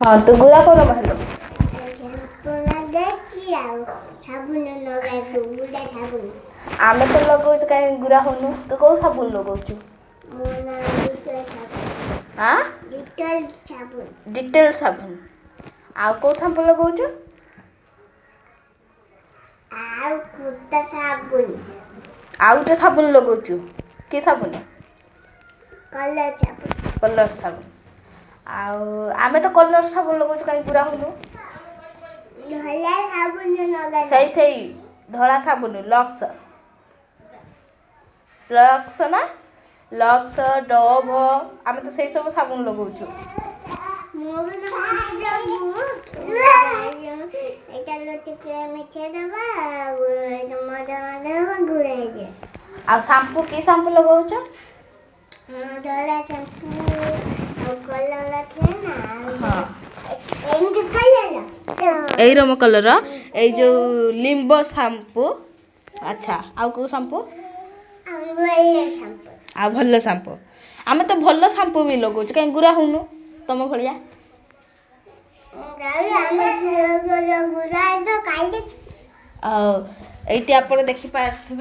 ହଁ, ତୁ ଗୁରା କର ହେଲୁ। ସାମ୍ପୁ ଲଗେଇଛି ଆଉ ସାବୁନ ଲଗାଇଛୁ ଗୁଡ଼ା ସାବୁନ। ଆମେ ତ ଲଗାଉଛୁ, କାହିଁ ଗୁରା ହଉନୁ? ତୁ କୋଉ ସାବୁନ ଲଗାଉଛୁ? ମୋ ନାଁ ଡେଟଲ ସାବୁନ। ଆଁ? ଡେଟଲ ସାବୁନ। ଡେଟଲ ସାବୁନ। ଆଉ କୋଉ ସାମ୍ପୁ ଲଗାଉଛୁ? ଆଉ କୁର୍ତ୍ତା ସାବୁନ। ଆଉ ଗୋଟେ ସାବୁନ ଲଗାଉଛୁ, କି ସାବୁନ? କଲର ସାବୁନ। କଲର ସାବୁନ। ଆଉ ଆମେ ତ କଲର ସାବୁନ ଲଗାଉଛୁ, କାହିଁ ଗୁରା ହଉନୁ? ଧଳା ସାବୁନ ଲଗାଇ। ସେଇ ଧଳା ସାବୁନ, ଲକ୍ସ, ଲକ୍ସ ନା, ଲକ୍ସ, ଡୋଭ, ଆମେ ତ ସେଇ ସବୁ ସାବୁନ ଲଗାଉଛୁ। ମୁଁ ବି ଏଇଟା ଟିକେ ମିଶେଇ ଦେବା ଆଉ ମଜା ମଜା ଗୁଡ଼ା ହେଇଯିବ। ଆଉ ସାମ୍ପୁ, କି ସାମ୍ପୁ ଲଗାଉଛ? ଧଳା ସାମ୍ପୁ ଆଉ କଲର ଥାଏ ନା। ହଁ। ଏମିତି କଲର। ଏଇ ରମ କଲର, ଏଇ ଯୋଉ ଲିମ୍ବ ସାମ୍ପୁ। ଆଚ୍ଛା, ଆଉ କୋଉ ସାମ୍ପୁ? ଆଉ ଭଲ ସାମ୍ପୁ। ଆଉ ଭଲ ସାମ୍ପୁ। ଆମେ ତ ଭଲ ସାମ୍ପୁ ବି ଲଗାଉଛୁ, କାହିଁ ଗୁରା ହଉନୁ ତମ ଭଳିଆ? ଆମେ ଗୁଡ଼ା ତ କାଲି। ଆଉ ଏଇଠି ଆପଣ ଦେଖିପାରୁଥିବେ।